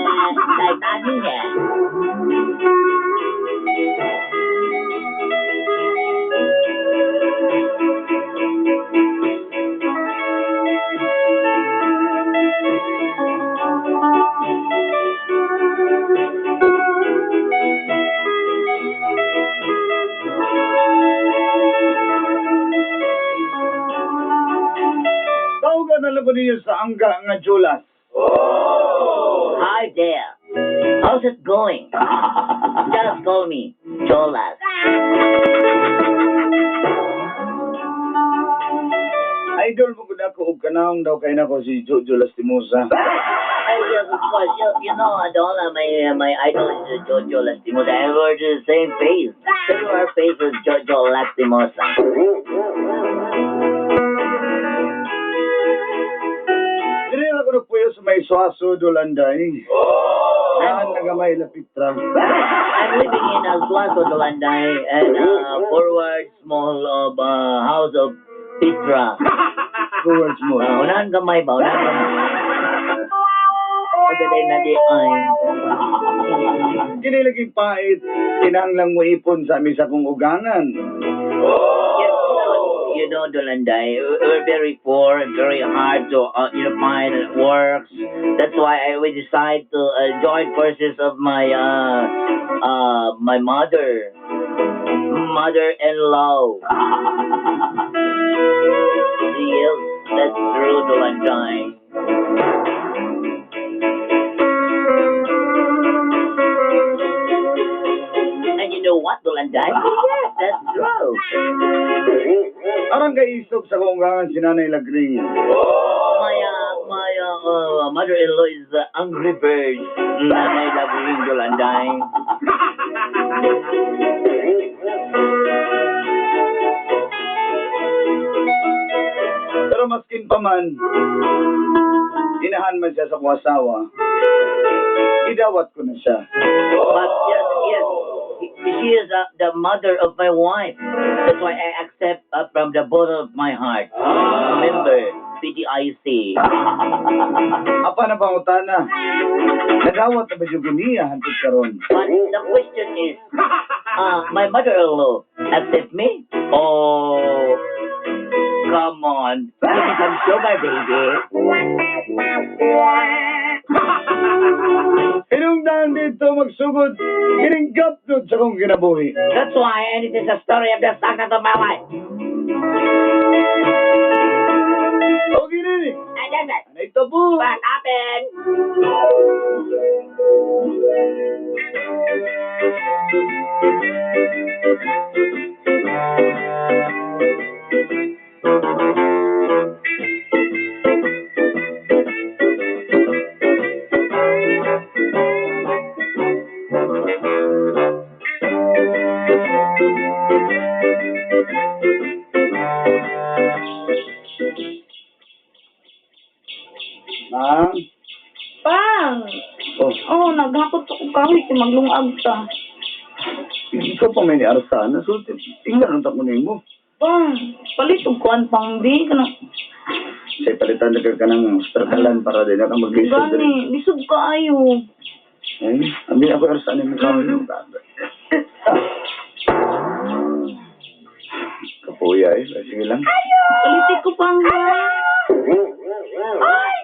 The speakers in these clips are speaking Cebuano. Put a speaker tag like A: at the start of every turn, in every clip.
A: Titanic eh.
B: Tawagan na lang ko ninyo sa angga nga Jolas.
A: Hi there. How's it going? Just call me Jolas.
B: Idol mo gud ako og kanahong daw kay nako si Jojo Lastimosa.
A: Ay, yes, of course. You know, Adola, my idol is Jojo Lastimosa. And we're the same face. Similar face as Jojo Lastimosa.
B: Dili na ko nagpuyo sa may Suaso Dolanday. Saan na gamay Lapitra.
A: I'm living in Suazo, Dolanday, and forward small of house of Petra.
B: Towards mo.
A: Unahan gamay ba? Unahan gamay. Pagdating na di ay.
B: Kini laging pait, kinahanglang mo ipon sa amin sa kong ugangan.
A: Yes, you know, Dolanday, we're very poor and very hard to find works. That's why we decide to join forces of my mother-in-law. Yes, that's true, Dolanday. And you know what, Dolanday? Yes, that's true.
B: Arang kay isog sa kong ugangan si Nanay Lagring.
A: My mother-in-law is the angry bird. Nanay Lagring, Dolanday.
B: Pero maskin pa man, inahan man siya sa kong asawa, idawat ko na siya.
A: But yes, she is the mother of my wife. That's why I accept from the bottom of my heart. Remember, PDIC.
B: Apa na pangutana? Nadawat na ba yung guniya hantod karon?
A: But the question is, my mother-in-law accept me? Oh, come on. Give me some sugar, baby.
B: Hinungdan dito magsugod, kining gapdot sa kong kinabuhi.
A: That's why, and it is a story of the saga of my life.
B: O ginini,
A: And that's it.
B: anay tabo.
A: What happened?
B: Ma'am,
C: Pang!
B: oh,
C: Oh, naghakot ko kahoy kay maglungag ta.
B: ikaw pa may ni Arsana, so tingnan ang tako nimo.
C: Pang, palit og kuan pang di kana.
B: Say palitan na ka ng spertalan para din ako mag-isod diri.
C: Gani, lisod kaayo.
B: Eh, abi ako Arsana mo kahoy. Kapuya eh, sige lang.
C: Paliti ko pang ha.
D: Ay!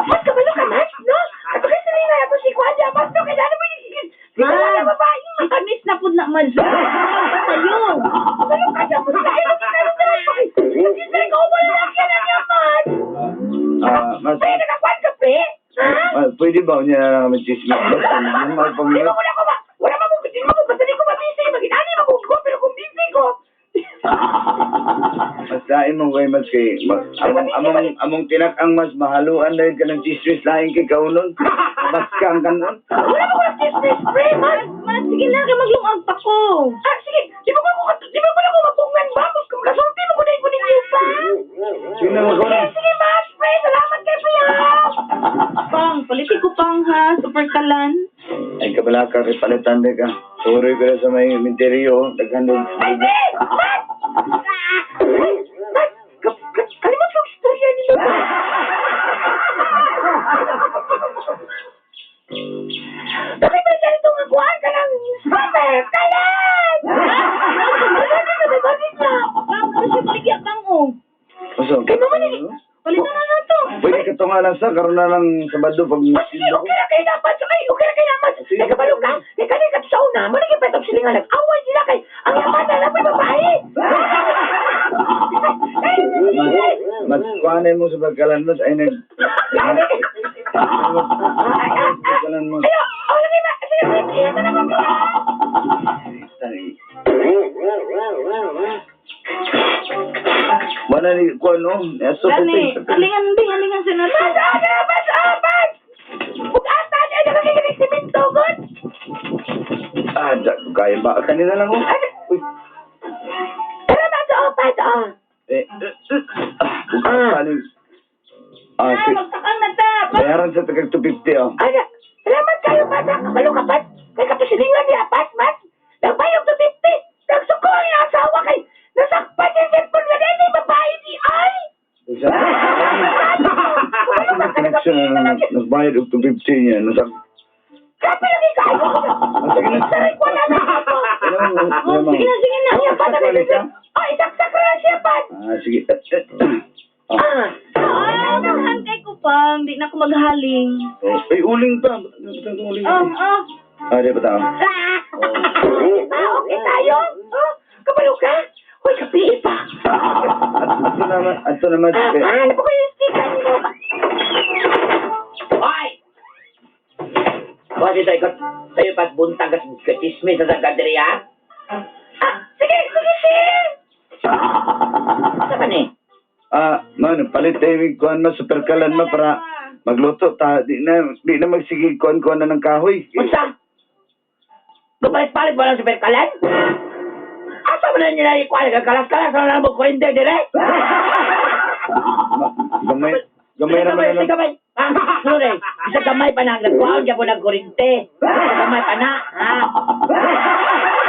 D: Mas kabalo ka, Mas, no? Ato kay sarili na ako si Kwadya, Mas, no? Kailangan mo yung
C: Man,
D: na babae.
C: Matamis na pud na madyo. Kayo.
D: Kabalo ka siya, mas kaya mo kinano na lang. Kasi sa ikaw, wala lang yan ang yaman.
B: Ah, mas,
D: Pre, nakakuan ka, pre? Ha?
B: ah, pwede ba niya na kami chismis? Yung mga
D: Di
B: pamilya.
D: ba wala ko ba? Wala ba mo, di ba mo, basta di ko mabisi. Maginani mo ko, pero kung busy ko.
B: Mas lain mo kay mas kay among tinak ang mas mahaluan dahil ka ng chismis lain kay kaunon. Mas ka ang kanon.
D: Wala ba ko ng chismis, pre, man?
C: Man, sige na kay maglungag pa ko.
D: Ah, sige, di ba ko ako, di ba ko na ako mapungan ba? Mas kung kasulti mo ko na ikunin niyo pa.
B: Sino mo ko
D: Sige, sige, Mas, pre, salamat kay pre, ah.
C: Pang, paliti ko pang ha, super kalan.
B: Ay kabalaka kay palitan de ka. Sorry ko na sa may minteryo. Daghan doon.
D: Ay, pre! Mas! Mas! Kalimot ko istorya nila ba?
B: lang sa karon na lang Sabado pag
D: Oh, sige, okay na kayo dapat. Ay, okay na kayo naman.
B: Sige.
D: Kay kabalo ka. Kay kani ka sa una, mo naging petong silingan. Nag-away sila kay ang yamana lang may babae.
B: Mas kuhanin mo sa pagkalan mas ay nag pagkalan mo.
D: Ayo, oh, lagi ba? Sige, sige, sige, ito na mo.
B: Wala ni kuan no. Aso
C: Gani, alingan ding, alingan sinat.
D: Mas, ah, mas, ah, mas. Bugatan, ay, nakakikinig si Mintugon.
B: Ah, da, kaya ba kanila lang oh. Uy.
D: Pero mas, oh, mas, oh.
B: Eh, eh, eh, ah, bugatan. Ah,
C: Ah,
B: si,
C: magtakang na ta.
B: bayaran sa tagag 250 oh.
D: Ay, salamat kayo, mas, ah. Kabalo ka, mas. Kay katusilingan niya, pas, mas. Nagbayog to 50. Nagsuko ang iyang asawa kay nasakpan yung cellphone na din, may babae di ay.
B: Isa. Connection na nagbayad og 250 niya. Nasak
D: Grabe lagi kayo.
B: Ah, sige na.
D: Saray ko na na ako.
C: Oh, sige na, sige na.
D: Ay, ang bata na siya. Oh, isaksak na lang siya, pat.
B: Ah, sige. Eh, eh, Ah.
D: Ah.
C: Ah, daghan kay ko pang, di na ko maghaling.
B: Oh, ay, uling pa. Ba't ang uling?
C: Oh, oh.
B: Ah, di ba tao?
D: Ah. Diba? Okay tayo? Oh, kabalo ka? Hoy, kapi pa.
B: Ato naman, ato naman.
D: Ah,
B: Eh,
D: ano po kayo yung sticker nyo?
A: Hoy! Kasi tayo, sa'yo pas buntag at katismis sa sagad ha?
D: Ah, sige, sige, sige.
A: Sa man eh?
B: Ah, man, palit tayo yung kuan ma, super kalan ma para magluto ta. Di na magsige kuan kuan na ng kahoy.
A: Unsa? Gumalit-palit mo lang sa perkalan? Asa mo na nila ikuha? Nagkalas-kalas na lang mo kurinde dire?
B: Gamay, gamay naman na lang.
A: Gamay, ha? Sorry, isa gamay pa na. Nagkuhaon siya po ng kurinte. Isa gamay pa na, ha?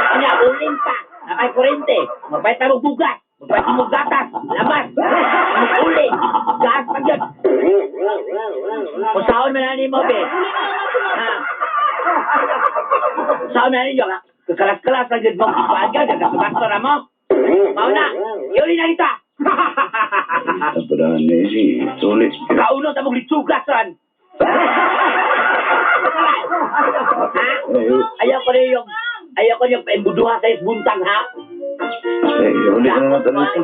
A: Kanya, uling pa. Nakay kurinte. Magpahit na mo bugas. Magpahit mo gatas. Labas. Mag-uling. Gas pa yun. Kung saan man na ni mo, be. Ha? Saan man na ninyo, ha? Kakalas-kalas lang yun mo. Kuhaan ka, nagkasubasto na mo. Mao na. Yuli na kita.
B: Tapadaan ni si Sulit.
A: Kauno sa mong litsugas ran. Ha?
B: Eh,
A: Ayaw ko rin yung ayaw ko yung embuduha sa isbuntang ha.
B: eh, uli na naman ito.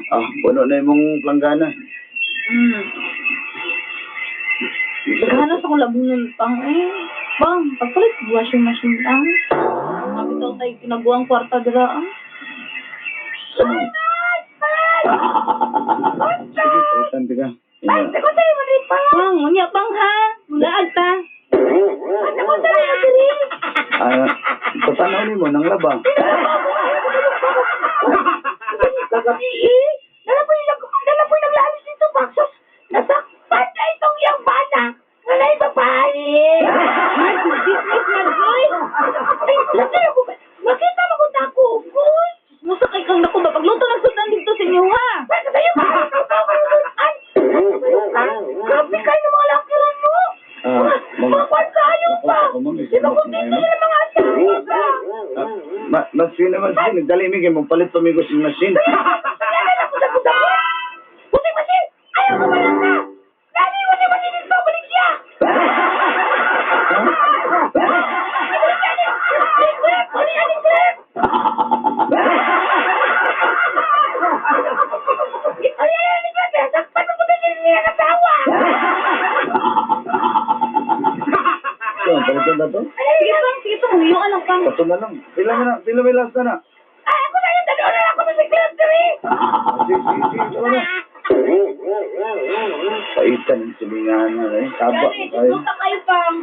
B: Ah, puno na imong planggana.
C: Daghan na sa akong labunan pang eh. Pang, pagpalit washing machine ang. Mabitaw tayo pinaguang kwarta dira ah.
B: Sige, palitan ka.
D: Ay, ako sa'yo, madrid pa.
C: Pang, unya pang ha. Mulaag ta.
D: Ako sa'yo, madrid.
B: Ah, patanaw nimo nang laba.
D: Kagabi eh. Dala po yung, dala po yung naglalis dito, Baksos. Nasakpan na itong iyang bata. Nalay babae.
C: Ay, business na joy.
D: Ay, nakita ko ba? Nakita mo kung tako, Ugoy.
C: Musa kay kang nako ba pagluto ng sudan dito sa inyo ha.
D: Bakit sa'yo ba? Ay, grabe kayo ng mga lakiran mo.
B: Ah,
D: Mga kwan kayo pa.
B: Ako, ma'am,
D: Di ba kung dito sila mga asawa ba?
B: Ah, ma mas yun naman sige, nagdali mi kay magpalit pa mi ko sa machine.
D: Kaya na lang ko sa kusa Buti masin! Ayaw ko ba lang na? Dali, buti masin dito, balik siya!
B: So, palitan na to?
C: Sige pang, sige pang, huyo lang pang.
B: Pato na lang. Pila na, pila may last na na.
D: Ay, ako na yung dalawa na ako sa club
B: Ah, sige, sige, sige, sige na. Paitan ang silingan na eh. Taba
C: Gani,
B: kayo.
C: luta kayo pang.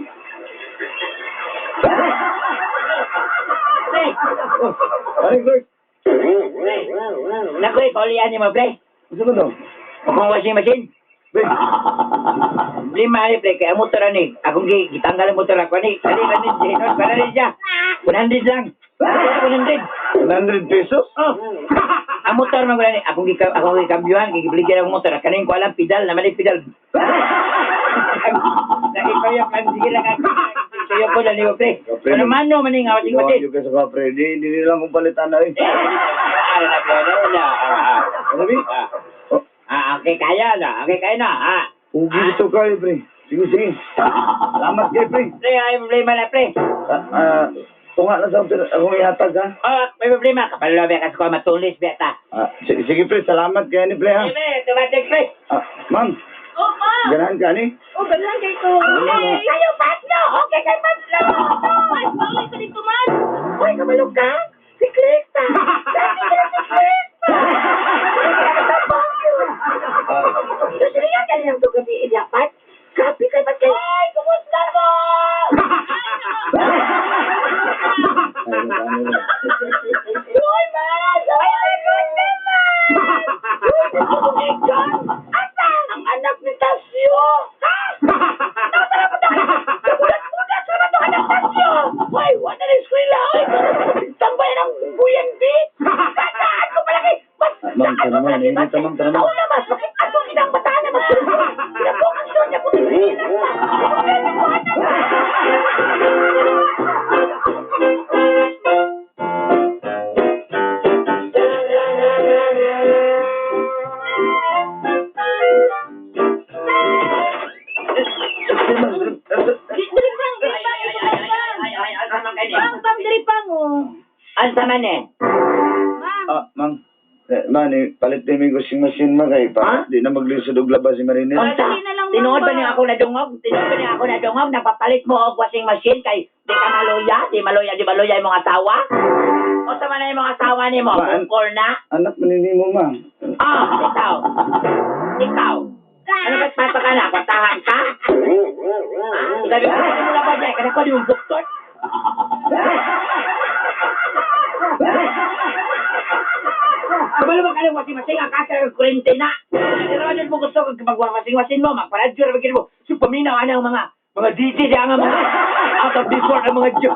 A: Pre,
B: Oh, ay, Clark.
A: pre. Naku, eh, paulian niyo mo, pre.
B: Ano ba to?
A: Akong washing machine.
B: Pre,
A: Problema ni pre, kaya motor ani. Akong gitanggal ang motor ako ani. Kani kani Jenon, para ni siya. 100 lang. 100.
B: 100 pesos?
A: Oh. Ang motor man gani, akong gika akong gikambyuhan, gigibaligyan ang motor. Kaning ko alam pedal, naman ni pedal. Naipaya kan sige lang ako. Sayo ko dali pre.
B: Pre,
A: Ano man no maning awat
B: Ginawa
A: mati.
B: nyo ka sa ka, pre. Di lang kong palitan na eh.
A: Ano na pre, ano na.
B: Ano bi?
A: Ah,
B: Oh,
A: ah, okay kaya na. Okay kaya na. Ah.
B: ugi ito kayo, pre. Sige, sige. Salamat kayo, pre.
A: Pre, ay problema na pre.
B: Ah, ah, tunga lang sa akong ihatag, ha?
A: Oh, may problema. Kapalo ba kasi ko matulis beta.
B: Ah, sige, sige, pre. Salamat kayo ni pre, ha?
A: Pre, tumatik pre.
B: Ah, ma'am,
C: Oh, pa!
B: ganahan ka ni?
C: Oh, ganahan kay ko.
B: Okay.
D: Kayo, Patlo! Okay kay Patlo!
C: Mas, bawal ka dito, man!
D: Hoy, kamalog ka? Si Krista! Dati ka na si Krista!
B: Ah,
D: Susulihan ka nilang gabi dapat. Grabe kay ba't kayo? Ay, kumusta mo?
B: ay, ano na.
D: Uy, man! Ay, ay, naman! Uy, Asa ang anak ni Tasyo? Ha? Nasaan na ba Kamulat-mulat sa naman itong anak Tasyo! Hoy, wala na eskwela! Hoy, tambayan ang buyan, bi! Kataan ko palagi! Mas,
B: Ma'am,
D: saan
B: tara,
D: mo
B: ma'am.
D: palagi,
B: Init,
D: mas-
B: ma'am, tara, ma'am.
D: Ako na, mas, bakit atong inang bataan na magsulong? Pinabong ang sonya ko,
C: Diri pang, diri pang, ito pang, pang.
A: Ay, ay, ay, ay, ay,
C: Pang, pang, diri pang, oh.
A: Asa man eh?
C: Mang,
B: Ah, ma'am. Eh, ma'am, eh, palit na yung washing machine, ma'am, kay para
A: Ha?
B: di na maglisod og laba si Marinel.
A: Unsa?
C: Dali na lang,
A: Tinuod ba
C: ma'am,
A: niya
C: ba?
A: ako nadungog? Tinuod ba niya ako nadungog? Napapalit mo og washing machine kay di ka maloya, di maloya, di maloya imong asawa? Unsa man na imong asawa nimo?
B: Ma'am.
A: Bungkol na?
B: Anak man ni mo, ma'am.
A: Ah, ikaw. Ikaw. Ano ba't papa ka na? Kwartahan ka? Ah, Sabi ko, ano mo na ba dyan? Kada ko di mong buktot. Kabalo ba ka ng washing machine? Ang kasa ng kurente na. Pero ano mo gusto kag magwashing machine mo? Magparadyo ra ba mo? So paminaw ana ang mga DJ diya nga mga out of this world ang mga Diyo.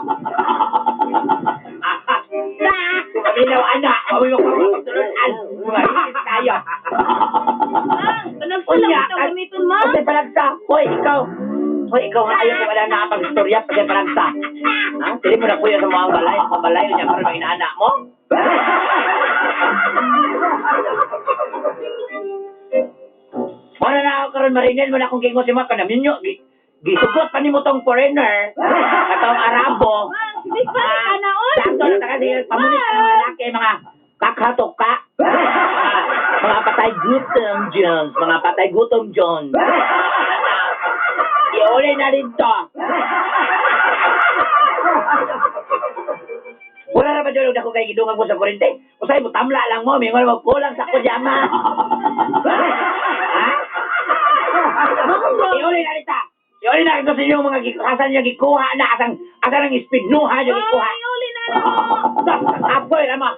A: Paminaw ana, maway mo pagtulunan. Mga higit tayo.
C: Mang, panagsa lang
A: Unya,
C: ito gamiton, mang.
A: Patay palagsa. Hoy, ikaw. Hoy, ikaw nga ayaw ko wala na pag-istorya. Patay palagsa. Ha? Dili mo na kuya sa mga balay. Mga balay, niya karon mga inaanak mo. Wala na ako karon marinel mo na akong gingo si mga kanaminyo. Gisugot pa nimo tong foreigner. Katong Arabo.
C: Mang, sige pa, ana, oy.
A: Sakto na taka siya. Pamunit ka ng mga laki, mga kakatok ka. Mga patay gutom, Jones. Mga patay gutom, Jones. Iuli na rin to. Wala na ba dyan ako kay gidungan ko sa kurente? Usay mo, tamla lang mo. Mingon mo, kulang sa kudyama. Ha? Iuli na rin ta. Iuli na rin ko sa inyong mga asan niyo gikuha na, asang, asan ang ispidnuha niyo gikuha.
C: Ay, uli na lang, oh.
A: Apoy, rama.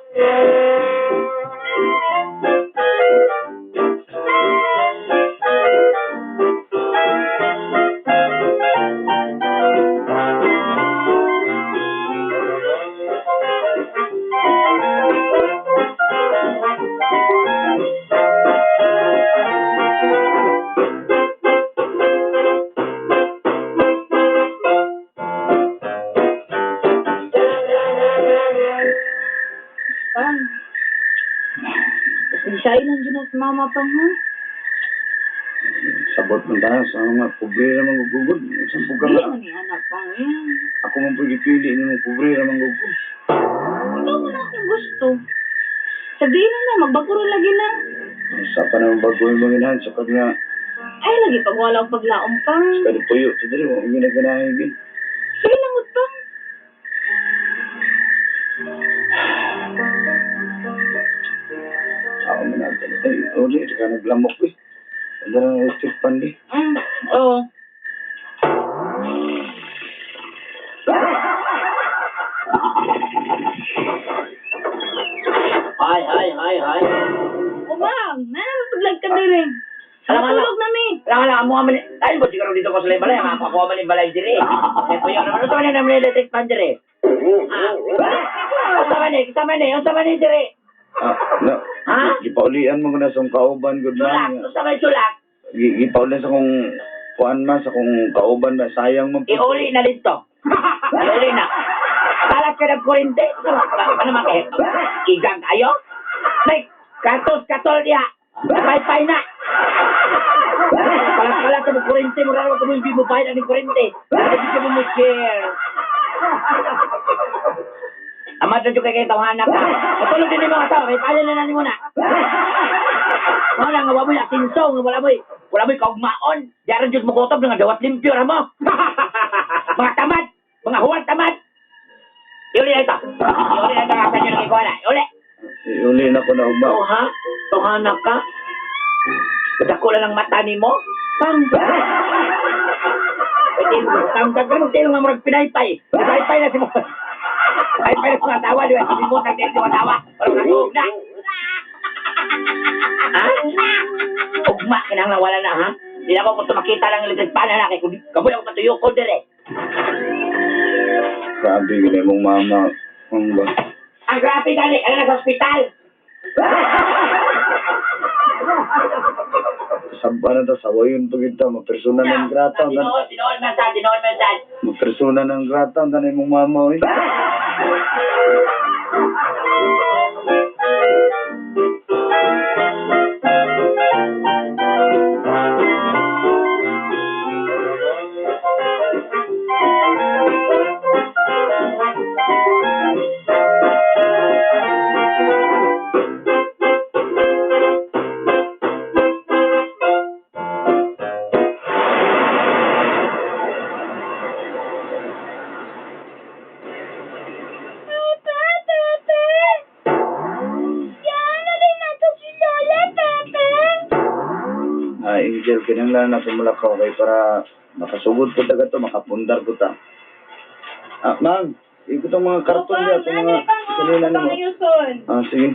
C: Pang. Pasensyain lang dyan na si mama, pang, ha?
B: Sabot man tayo sa mga pobre ra man gugod. Sa buka
C: Dili
B: nga.
C: man ni anak, pang, eh.
B: Ako man po gipili ni mong pobre ra man gugod.
C: Ikaw mo na akong gusto. Sabihin na na, magbago rin lagi na.
B: Sa pa naman bago yung mga inahan sa pag nga
C: Ay, lagi pag wala akong paglaom, pang.
B: kada puyo to diri mo ginaganahin gid.
C: Sige lang, pang.
B: Sao man natin. Ay, uli ka naglamok eh. Wala na electric pan di.
C: Oo.
A: Ay, ay, ay, ay.
C: O, ma'am, nanapaglag ka na rin.
A: Alam, alam.
C: Matulog na mi.
A: Alam, alam, amo man. Ay, mo siguro dito ko sa balay. Ako ako man yung balay diri. Ay, puyo naman. Unsa man ni naman electric fan diri? Ah. Unsa man ni? Unsa man ni? Unsa man ni diri?
B: Ah, na,
A: Ha?
B: Gipaulian mo ko na sa akong kauban gud
A: Sulak,
B: man.
A: unsa man sulak?
B: Gipaulian sa akong kuan man sa akong kauban ba sayang man po.
A: Iuli na dito. Iuli na. Kalat ka ng kurente. Ano man kay? Igang kayo? May katos katol niya. Pay-pay na. Kalat-kalat sa kurente mo raw kung hindi mo bayad ang kurente. Hindi mo mo share. Amad na kay kay tawanak ka. Patulog din yung mga tao. Kay pala na nani mo na. Wala nga wa mo'y asinso, nga wala mo'y kaugmaon. Diyan jud mo kutob nga dawat limpyo ra mo. Mga tamad, mga huwag tamad. Iuli na ito. Iuli na ito nga sa inyo nakikuha na. Iuli.
B: Iuli na ko na ugma.
A: Oh, ha? Tohana ka? Dako lang ang mata ni mo? Pang! Pwede mo, tangkag ka mo, nga murag pinaypay. Pinaypay na si mo. Pinaypay na si mga tawa, di ba? Si mo, tangkag si mga tawa. Parang katuog na. Ha? Ugma, kinahanglan wala na, ha? Hindi na ako kung makita lang electric pan na, kay kaboy ako patuyo ko dire.
B: Grabe gid mong mama. Ang ba?
A: Ang grabe gani, ano na sa ospital?
B: Saba na ta sawayon pag ito mapersona ng grata ang
A: Tinuod, tinuod man sa, tinuod man sa.
B: mapersona ng grata ang tanay mong mama oy.
D: Papa, Papa! Yan, alin na to si Lola, Papa!
B: Ah, Angel, kinahanglan na tumulakaw kay para makasugod ko taga to, makapundar ko ta. Ah, ma'am, ikot ang mga karton
C: Pang,
B: niya, itong mga kanila
C: Pang,
B: nimo.
C: ayuson.
B: Ah, sige.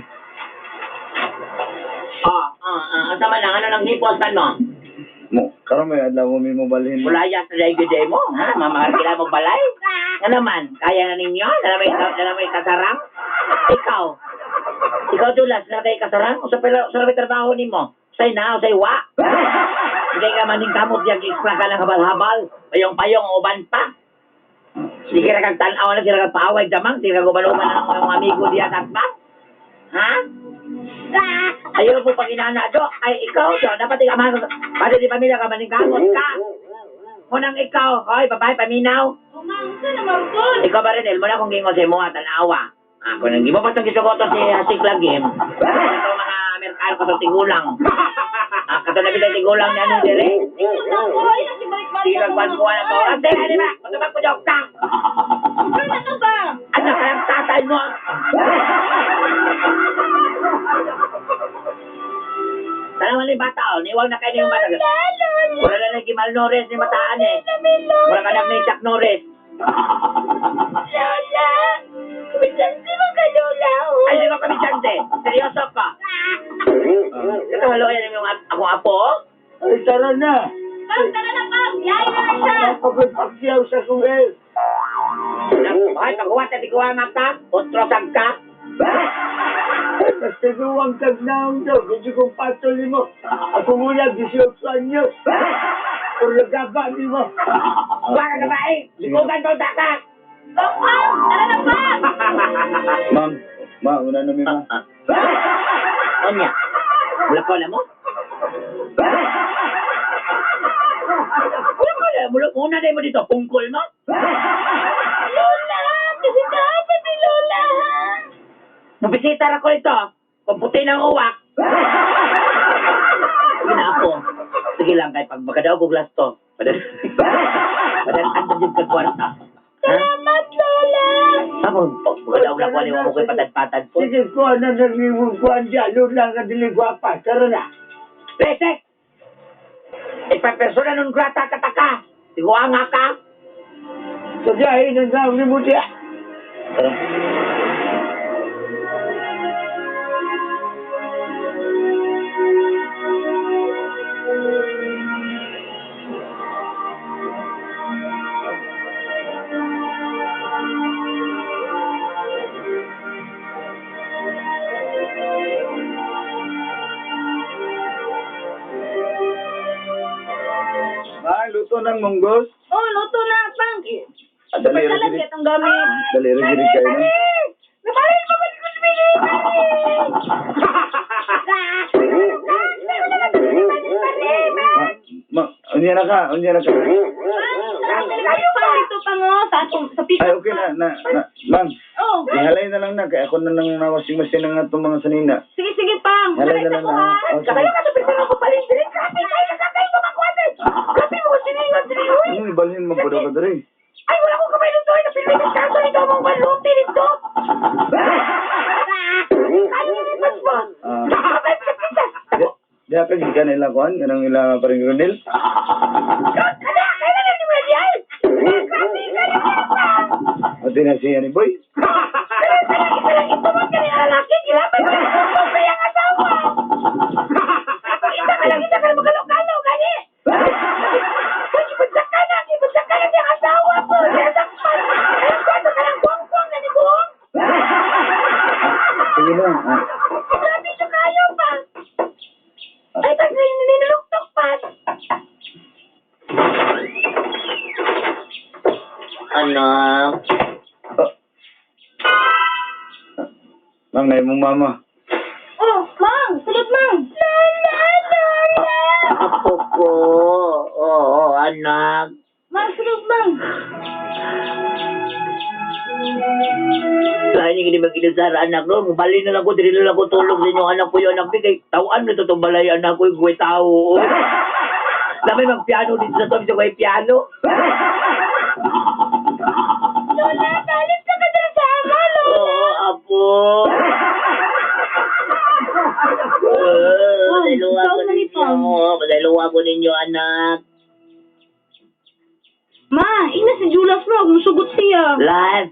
A: Ah, ang sama lang, ano nang hipos ano?
B: Mo, karon may adlaw mo may mobalhin.
A: Mulaya sa daig mo, ha? Mamakarkila mo balay? Nga naman, kaya na ninyo? Dala may kasarang? Ikaw, ikaw dulas, na kay kasarang? O sa pala, sa may trabaho nimo? Say na, o say wa? Hindi ka maning kamot diyan, extra ka lang habal-habal. Payong-payong, uban pa.
B: Ah,
A: Sige ra kag tan-aw na, sila kag paaway damang, sila kag uban-uban ang mga amigo diya sa atbang. Ha? Ayaw mo pag inana do. Ay, ikaw do. Dapat ikaw man. Pati di pamilya ka maning kamot ka. Munang ikaw, hoy, babae, paminaw.
C: Umang, sa na marugod.
A: Ikaw ba rin, mo na kung gingo sa imo at tanawa. Ako nang gimo pa itong gisugoto si Hasik Lagim. Ito mga Amerikano ka sa tigulang. Ah, katong na tigulang niya nung dire.
C: Ako, ay, nasi balik-balik
A: Sige, kwan-kuwan na to. Ate, ano ba? Matubag ko joke ta.
C: Ano na to ba?
A: Ano kayang tatay mo? Tanawan ni bata, oh. Niwag na kayo ni bata.
D: Lola, Lola!
A: Wala na naging Mal Norris ni bataan eh.
D: Lola!
A: Wala ka lang ni Chuck Norris.
D: Lola! Kumitante mo ka, Lola! oh.
A: Ay, di ba kami chante? Seryoso ka?
B: Ah,
A: Ito, halo, yan yung akong apo. oh.
E: Ay, tara na.
C: Pang, tara na, Pang. Yay na lang siya.
E: Pagpagpagsiyaw sa kungel.
A: Ay, paghuwat at ikuha nga ka, utrosag ka.
E: Ay, pastinuwang kag naong daw. Gusto kong patol mo. Ako muna, 18 anyos. Pero nagaba ni mo.
A: Huwag ka babae, likugan mo ka.
C: Pang, Pang, tara na, Pang.
B: ma'am, ma, una na mi ma.
A: Onya, mula ko na mo? Mula ko na, mula una na mo dito, pungkol mo?
D: Lola! Bisita pa si Lola, ha?
A: Mabisita ra ko ito, kung puti ng uwak. Sige na ako. Sige lang, kay pag magkadaw ko glass to. Padan, padan, ang dyan ka kwarta. Ha?
D: Salamat, Lola!
A: Amo, magkadaw na ko, mo ko'y patad-patad po.
E: Sige ko, na naglimong ko ang dyan. Lola nga dili gwapa. Tara na.
A: Presek! Ipapersona nun grata kataka! Siguang nga ka!
E: Sagahin ang naong ni mo diya.
B: Tara. Luto ng munggos.
C: Oh, luto na, pang.
B: Ah, dali
C: Super
B: ra
C: salad
B: gid.
C: kaya itong gamit.
B: Dali ra gid kayo no.
D: Nabalin mo ba ko si Bini?
B: Ah, ma, unya na ka, unya na ka.
C: Pang, pang dito pang oh, sa atong sa pick
B: Ay, okay na, na, na. Ma'am,
C: Oh,
B: ihalay na lang na kay ako na nang na-washing machine ng atong mga sanina.
C: sige sige pang.
B: Halay na lang
C: ko
B: na.
C: ha.
B: Oh, sige.
D: Kayo ka sa pinsan ko palit diri. Grabe kayo sa kayo makuha. Grabe mo siningon diri.
B: Ano ibalhin mo po daw ka diri?
D: Ay wala ko kamay nito. Ay napilmi ng kaso nito mong maluti nito. Kayo ni mas mo.
B: Ah. Di ka gikan ila kuan kanang ila paring Ronel.
D: Kada kailan ni mo diay. Grabe kayo.
B: Ate na siya ni boy.
D: Ito mo kani lalaki kilabay mo sa iyang asawa. Ako isa ka lang isa ka lang magalok-galo gani. Kung ibunsak ka na siyang asawa po. Siya sakpan. Ay, kwento ka lang buwang-buwang na ni buwang.
B: Sige na. Ah,
D: Grabe siya kayo pa. Ay, tas ninuluktok pa.
A: Anak.
B: oh. Mang, na imong mama.
C: Oh, mang, sulod mang.
D: Lola, Lola.
A: Apo ko. Oo, anak.
C: Mang, sulod mang.
A: Kaya niyo gini mag-inasara anak no. Mabali na lang ko, dili na lang ko tulog sa inyong anak ko yung anak ko. Kay tawaan na to itong balay anak ko, yung guway tao. Lamay magpiano dito sa tabi sa guway piano.
D: Lola, balik ka ka dyan sa ama, Lola.
A: Oo, apo. Padailuwa ko
C: ikaw na ni
A: ninyo.
C: Pam.
A: Padailuwa ko ninyo, anak.
C: Ma, ina si Julas mo, musugot siya.
A: Las.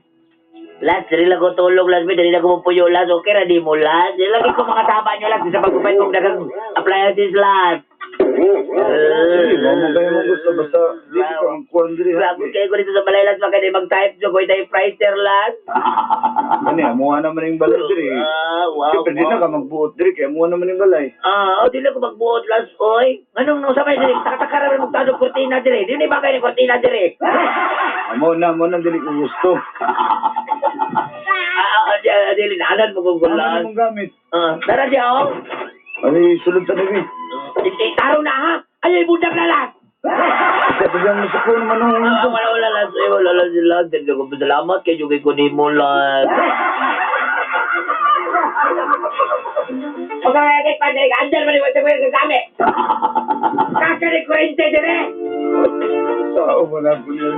A: Las, dili lang ko tulog, Las. Dili lang ko mapuyo, Las. Okay ra di mo, Las. Dili lang ko mga tama nyo, Las. Sa pagpapay kong dagang appliances, Las.
B: Sige, mo mo kayo mong gusto basta dili ka magkuan diri. ha?
A: Grabe kayo ko dito sa balay, Las. Maganda mag-type nyo ko typewriter, Las.
B: Ani, amuha naman yung balay diri.
A: Ah, wow.
B: Siyempre, di na ka magbuot diri kay amuha naman yung balay.
A: Ah, oh, dili ko magbuot, Las, oy. Anong nung sabay dili? Takataka ra magtadog kortina diri. Dili ba kayo ni kortina diri?
B: Amo na dili ko gusto.
A: Ah, ah, dili na anan mo
B: Ano
A: gugulan.
B: mong gamit?
A: Ah, tara siya, oh.
B: Ay, sulod sa nabi.
A: Taro na ha. Ay, bundak na Las.
B: Isa pa siyang masuko naman nung
A: Ah, wala wala Las. Eh, wala wala sila. Dili ko salamat kay jugay ko nimo, Las. Okay, kay panday andar man ko sa gamit. Kakari kurente dire.
B: Tao mo na po niya.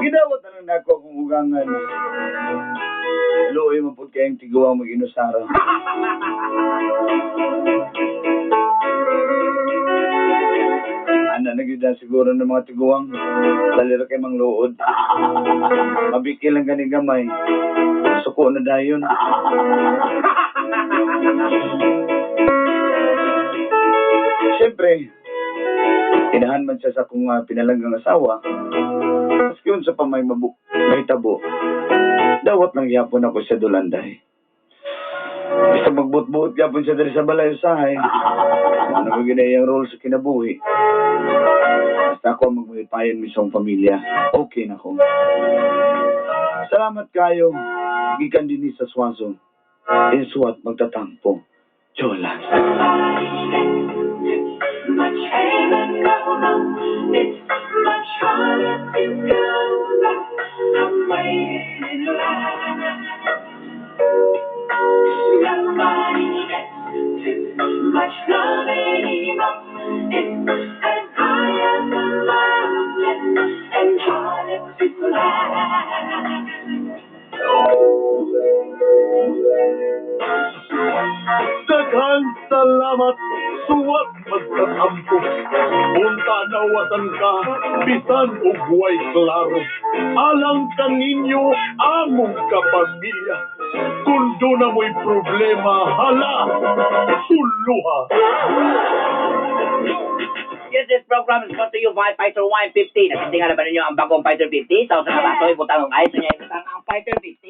B: Gidawat na lang nako akong ugangan. Luoy man pud kayong tiguang mag-inusara. Ana na gyud na siguro ng mga tiguang. Dali ra kay mangluod. Mabiki lang gani gamay. Suko na dayon. Siyempre, tinahan man siya sa akong pinalanggang asawa. Maski yun sa pamay mabu mahitabo, dawat lang yapon ako sa Dulanday. Basta magbuot-buot yapon siya diri sa balay usahay. Ano ko ginayang role sa kinabuhi. Basta ako ang magmahipayon misong pamilya. Okay na ko. Salamat kayo. Gikan din sa Swazo. Insuat magtatampo. Jolas.
D: Much heaven, it's much harder to go back. I'm waiting in line. Nobody gets too much love anymore. It's as high as
F: Salamat, suwat magkatampo. Unta nawatan ka, bisan og way klaro. Alang kaninyo among kapamilya. Kung doon na mo'y problema, hala, suluha.
A: Yes, this program is brought to you by Fighter 150. Natintingan na ba ninyo ang bagong Fighter 50? Sa usa ka baso, ibutang ang ice niya, ibutang ang Fighter 50.